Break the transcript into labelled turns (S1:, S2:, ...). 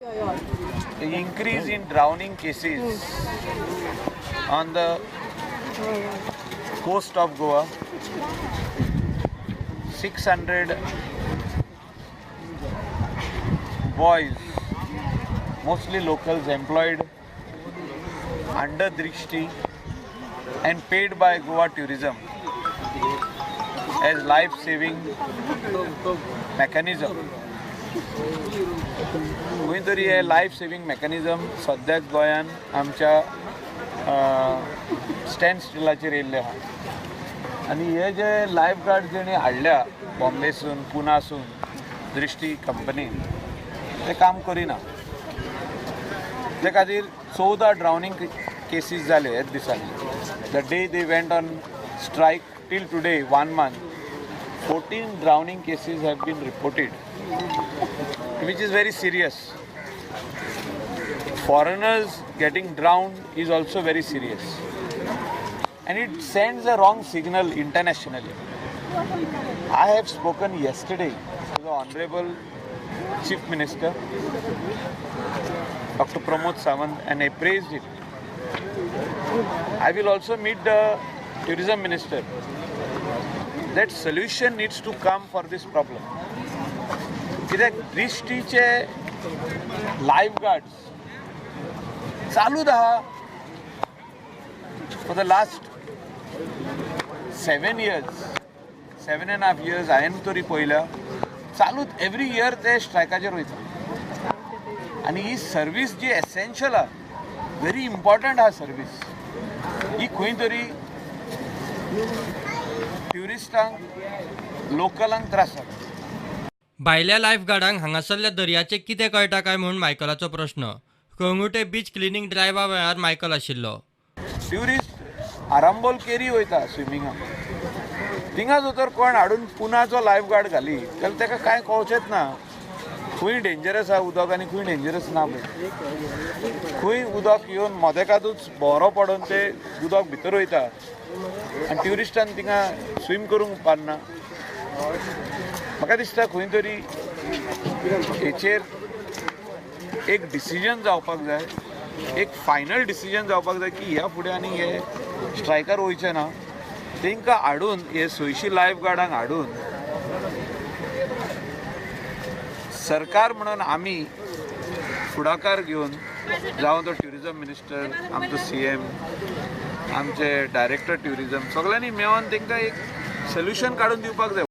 S1: The increase in drowning cases on the coast of Goa, 600 boys, mostly locals, employed under Drishti and paid by Goa Tourism as life-saving mechanism. खंय तरी हे life saving mechanism सद्याक गोंयान आमच्या stand स्टिलाचेर येयल्ले आहा आनी हे जे लायफ गार्ड जेणी हाडल्या बॉम्बेसून पुनासून दृश्टी कंपनीन ते काम करिना. ते खातीर 14 ड्रावनींग केसीस जाले ह्याच दिसांनी. The day they went on strike till today 1 month 14 drowning cases have been reported, which is very serious. Foreigners getting drowned is also very serious, and it sends a wrong signal internationally. I have spoken yesterday to the Honorable Chief Minister, Dr. Pramod Sawant, and appraised it. I will also meet the Tourism Minister. That solution needs to come for this problem. कित्याक दृश्टीचे life guards चालूच आहा for the last 7 years, 7.5 years हांवें तरी पळयल्या चालूच every year ते स्ट्रायकाचेर वयता. आनी ही सर्वीस जी एसेन्शियल आहा, व्हेरी इम्पॉर्टंट आहा सर्वीस, ही खंय तरी ट्युरिस्टांक लोकलांक त्रास जाता.
S2: भायल्या लायफ गार्डांक हांगासरल्या दर्याचें कितें कळटा काय म्हूण मायकलाचो प्रश्न. कळंगूटे बीच क्लिनींग ड्रायव्हा वेळार मायकल आशिल्लो.
S1: ट्युरिस्ट आरांबोल केरी वयता स्विमिंगाक, थिंगा जर तर कोण हाडून पुनाचो लायफ गार्ड घाली जाल्यार ताका कांय कळचेंच ना खंय डेंजरस आहा उदक आनी खंय डेंजरस ना पळय. खंय उदक येवन मदेकातूच भोंवरो पडून ते उदक भितर वयता आनी ट्युरिस्टान थिंगा स्वीम करूंक पारना. म्हाका दिसता खंय तरी हेचेर एक डिसिजन जावपाक जाय, एक फायनल डिसिजन जावपाक जाय की ह्या फुडें आनी हे स्ट्रायकार वयचे ना. तांकां हाडून हे 600 लायफ गार्डांक हाडून सरकार म्हणून आमी फुडाकार घेवन, जावं तो ट्युरिजम मिनिस्टर, आमचो CM, आमचे डायरेक्टर ट्युरिजम, सगळ्यांनी मेळोन तांकां एक सोल्युशन काडून दिवपाक जाय.